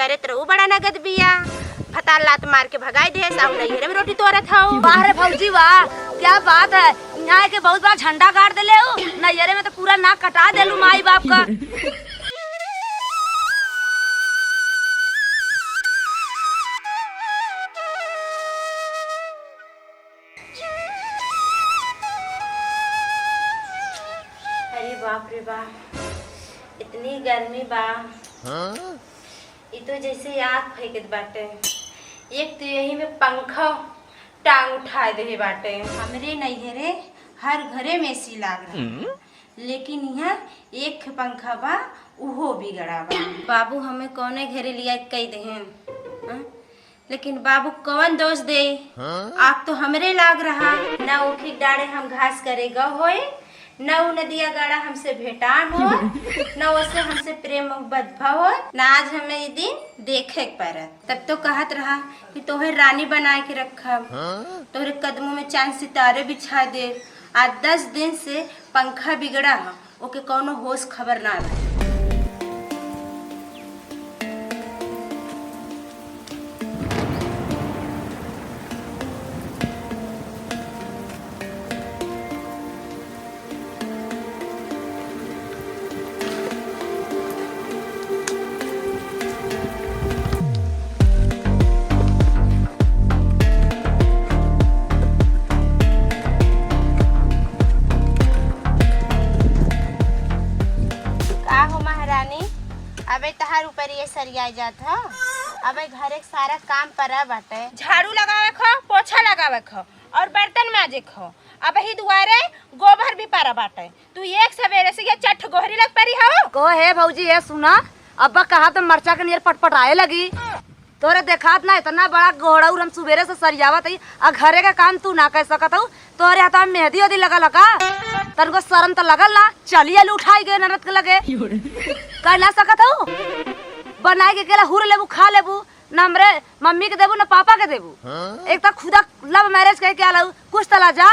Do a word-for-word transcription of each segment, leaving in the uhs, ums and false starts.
करे त रहू बड़ा नगद बिया। भतार लात मार के भगाई देहे, साहू नैहरे में रोटी तोरत हऊ। वाह रे भौजी वाह, क्या बात है। यहाँ के बहुत बड़ा झंडा गाड़ देले हो। नैहरे में तो पूरा नाक कटा देलू माई बाप का। अरे बाप रे बाप, इतनी गर्मी बा। हाँ? ई तो जैसे आग फेंकत बाटे। एक तो यही में पंखा टांग उठाए देहे बाटे। हमरे नैहरे हर घरे में एसी लाग रहा, हम्म। लेकिन यहाँ एक पंखा बा, उहो बिगड़ा बा। बाबू हमें कौने घरे लिया कह देहें, हाँ? लेकिन बाबू कौन दोष दे? हाँ? आग तो हमरे लाग रहा। ना ओखी डाड़े हम घास करे गए होए, ना उ नदिया गाड़ा हमसे भेटान हो, ना ओसे हमसे प्रेम मोहब्बत भा हो, ना आज हमें ये दिन देखे के पड़त। तब तो कहत रहा कि तोहे रानी बनाए के रखब, हाँ? तोहरे कदमों में चांद सितारे बिछा दे। आज दस दिन से पंखा बिगड़ा है, ओके कौनो होश खबर ना रहे। का हो महारानी, अबे तहार ऊपर ये सरिया जात ह। अबे घरे के सारा काम परा बाटे। झाड़ू लगावे खो, पोछा लगावे खो, और बर्तन माजे खो। अबही दुआरे गोबर भी परा बाटे। तू एक सवेरे से ये चट गोहरी लग परी हो। को हे भौजी, ये सुना, अब्बा कहा तो मरचा के नियर पटपटाए लगी। तोरे देखात ना, इतना बड़ा गोहड़ौर हम सुबेरे से सरियावत हई, आ घरे के काम तू ना कर सकत हऊ। तोरे हाथ में मेहंदी ओदी लगल ह का? तनको शर्म तो लगल ना, चली आलू उठाई गए ननद के लगे। कर ना सकत हऊ? बनाई के केला हुर लेबू, खा लेबू, ना हमरे मम्मी के देबू, ना पापा के देबू। हाँ? एक तो खुदा लव मैरिज कइके आलू, कुछ तो लाजा।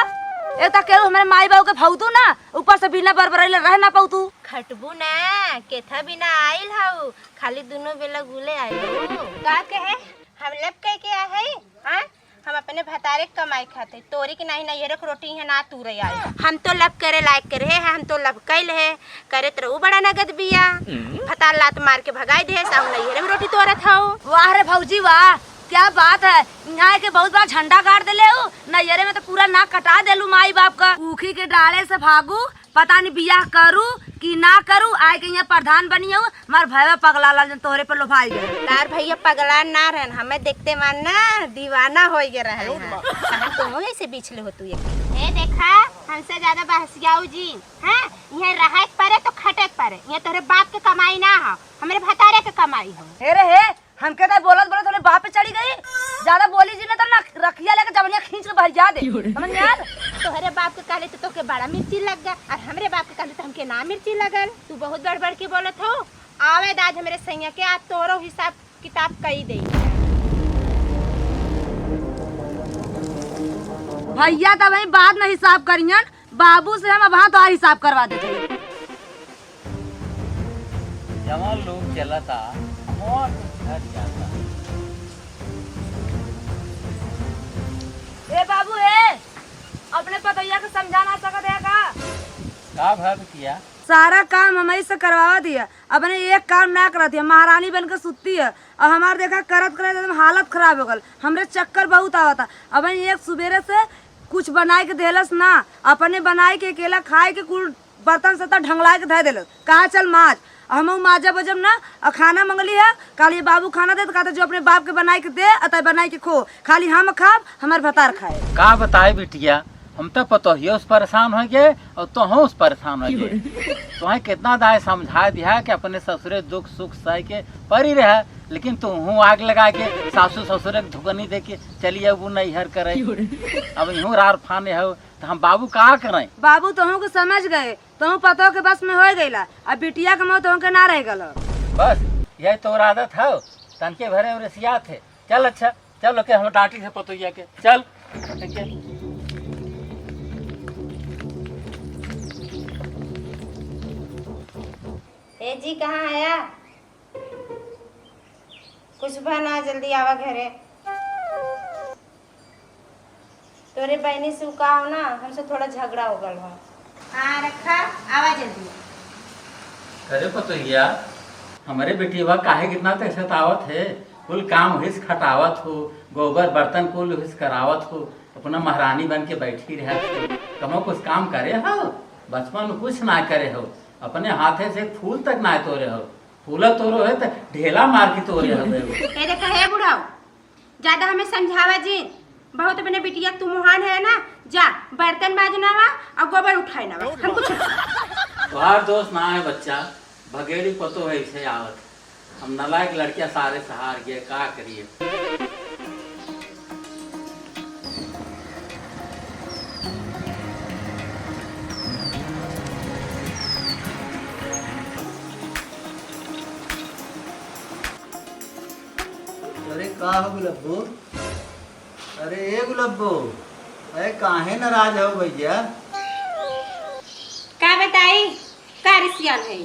एक तो केहू हमरे माई बाबू के भौतू ना, ऊपर से बिना बरबरैले रह ना पौतू। खटबू ना, केथा बिना आइल हऊ, खाली दुनो बेला गुले आइल हऊ। का कहे, हम लब कइके आए हई, हाँ? हम अपने भतारे के कमाई खाते, तोरी के नाही नैहरे के रोटी इहाँ ना तूरे आए। हम तो लब करे लायक के रहे हैं, हम तो लब कइल है, करे त रहू बड़ा नगद बिया। हम्म। भतार लात मार के भगाई देहे, साहू नैहरे में रोटी तोरत हऊ। वाह रे भौजी वाह, क्या बात है। यहाँ के बहुत बड़ा झंडा गाड़ देले हो, नैहरे में तो पूरा नाक कटा देलू माई बाप का। ऊखी के डाले से भागू, पता नहीं बियाह करू कि ना करू, आए के यहाँ प्रधान बनी हो, हमार भैया पगला लाल जन तोहरे पे लोभाई गए। तार भैया पगला ना रहन, हमें देखते मान ना दीवाना हो गए रहे हैं। हम तो ऐसे बिछले हो तू एक। ए देखा, हमसे ज्यादा बहसियाऊ जी, हाँ? ये रहे के परे तो खटे के परे, ये तोहरे बाप के कमाई ना हो, हमरे भतारे के कमाई हो। हे रे हे, हमके तो बोलत बोलत तोरे बाप पे चढ़ी गई। ज्यादा बोली जी ना तो ना रखिया लेके जवनिया खींच के भरिया दे। समझ में आयल? तोहरे बाप के कहले तो तोके बड़ा मिर्ची लग गया, और हमरे बाप के कहले तो हमके ना मिर्ची लगल। तू बहुत बड़ बड़ के बोलत हो। आवे द आज हमरे सैया के, आज तोरो हिसाब किताब कई दे। भैया तब वही बाद में हिसाब करियन, बाबू से हम अब हाँ तो हिसाब करवा देते हैं। जवान लोग चलता, मौत घर जाता। ए बाबू ए, अपने पतोहिया के समझा ना सकत है का? का भा बिटिया? सारा काम हमही से करवावा दिया, अपने एक काम ना करत है, महारानी बन के सुत्ती है। और हमार देखा करत करत एकदम हालत खराब हो गल, हमरे चक्कर बहुत आवता। अब एक सुबेरे से कुछ बनाए के देलस ना, अपने बनाए के अकेला खाए के कुल बर्तन से त ढंगलाए के धर देलस, कहा चल माज। हमहू माजा बजब ना, आ खाना मंगली है, कहली बाबू खाना दे, त कहता जो अपने बाप के बनाए के दे, अतः बनाए के खो, खाली हम खाब, हमार भतार खाए। का बताए बिटिया, हम तो पतोहियो से परेशान हो गए और तोहू से परेशान हो गए। तोहे कितना दाए समझा दिया कि अपने ससुरे दुख सुख सह के परी रहे, लेकिन तोहू आग लगा के सासू ससुरे के धुकनी दे के चली अबू नैहर करे। अब यूं रार फाने हो तो हम बाबू का करें? बाबू तोहू के समझ गए, तोहू पतोह के बस में हो गईला, अब बिटिया के मौत तोहू के ना रह गल। बस यही तोर आदत है, तनके भरे में रिसियात है। चल अच्छा, चल ओके, हम डांटी से पतोहिया के, चल। ठीक है। ए जी, कहाँ आया? कुछ बा ना, जल्दी आवा घरे। तोरे बहिनी से उ का हो ना, हमसे थोड़ा झगड़ा हो गल हो। हाँ रखा, आवा जल्दी। अरे पतोहिया, हमरे बेटिया काहे कितना ते सतावत है? कुल काम हिस खटावत हो, गोबर बर्तन कुल हिस करावत हो, अपना महारानी बन के बैठी रहत हो। कमो कुछ काम करे हो? बचपन में कुछ ना करे हो, अपने हाथे से एक फूल तक ना तोरे हो। फूला तोरो है तो ढेला मार के तोरे हो। ए देखा हे बुढ़ाऊ, ज्यादा हमें समझावा जी, बहुत अपने बिटिया के तू मुहान है ना, जा बर्तन माजना वा और गोबर उठाए ना वा, हम कुछ तोहार दोस्त ना है बच्चा, भगेड़ी पतो है इसे आवत। हम नालायक लड़किया सारे सहार गए, का करिए? अरे का हो गुलब्बू? अरे ए गुलब्बू, अरे काहे नाराज हो भैया? का बताई, का रिसियान है?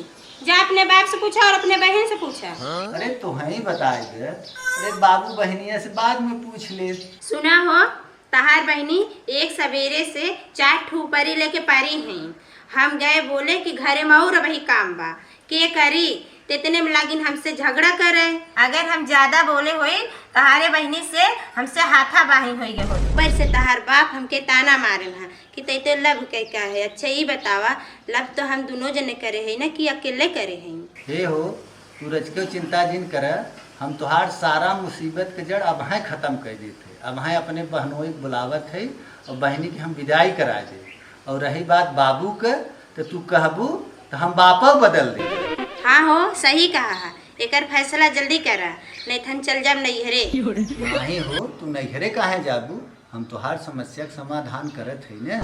जा अपने बाप से पूछा और अपने बहन से पूछा। अरे तोहई बताए दे, अरे बाबू बहनिया से बाद में पूछ ले। सुना हो, तहार बहिनी एक सवेरे से चार ठू ऊपरी लेके परी हैं। हम गए बोले कि घरे में और अबही काम बा, के करी? तेतने में लागिन हमसे झगड़ा करे। अगर हम ज्यादा बोले होई, तहारे बहिनी से हमसे हाथा बाही होई गए होई। ऊपर से तहार बाप हमके ताना मारन है कि तै तो love के का है। अच्छा ई बतावा, love तो हम दोनों जने करे है ना कि अकेले करे है? हे हो, तू रचके चिंता जिन कर, हम तोहार सारा मुसीबत के जड़ अबहें खत्म कर देत है। अबहें अपने बहनोई के बुलावत है और बहनी के हम विदाई करा दे। और रही बात बाबू के, तो तू कहबू तो हम बापो बदल दे। हाँ हो, सही कहा है, एकर फैसला जल्दी करा, नहीं तो हम चल जाब नैहरे। नहीं हो, तू नैहरे काहे जाबू? हम तोहार समस्या के समाधान करत है ने।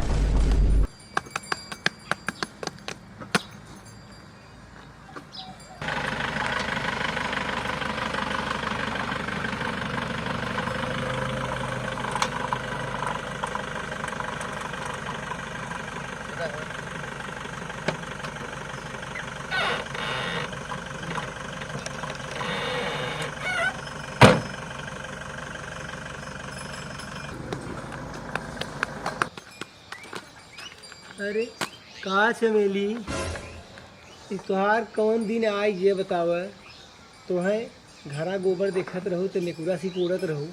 अरे का चमेली, ई तोहार कौन दिन आई, ये बतावा? तोहें घरा गोबर देखत रहू त नेकुरा सिकोड़त रहू,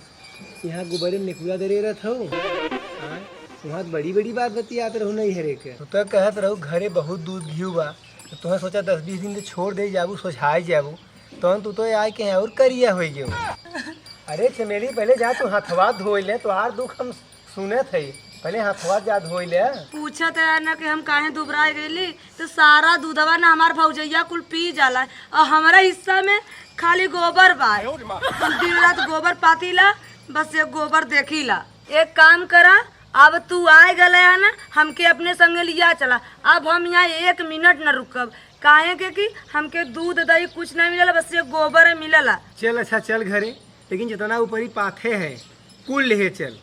यहाँ गोबरे में नेकुरा दरे रहत हऊ। हाँ, वहाँ त बड़ी बड़ी बात बतियात रहू नैहरे के। तू तो कहत रहू घरे बहुत दूध घिउ बा, तो तोहें सोचा दस बीस दिन से छोड़ दे जाबू, सोझाए जाबू, तहन तू तो आए के और करिया होई गयो। अरे चमेली, पहले जा तू हथवा धोई ले, तोहार दुख हम सुनत है, पहले हथवा जा धोई ले। पूछत है ना कि हम काहे दुबराए गईली, तो सारा दूधवा ना हमार भौजैया कुल पी जाला, और हमारा हिस्सा में खाली गोबर बा। हम दिन रात गोबर पातीला, बस ये गोबर देखीला। एक काम करा, अब तू आए गले है ना, हमके अपने संगे लिया चला। अब हम यहाँ एक मिनट न रुकब, काहे के कि हमके दूध दही कुछ ना मिलला, बस ये गोबर मिलला। चल अच्छा, चल घरे, लेकिन जितना ऊपरी पाथे है, कुल लेहे चल।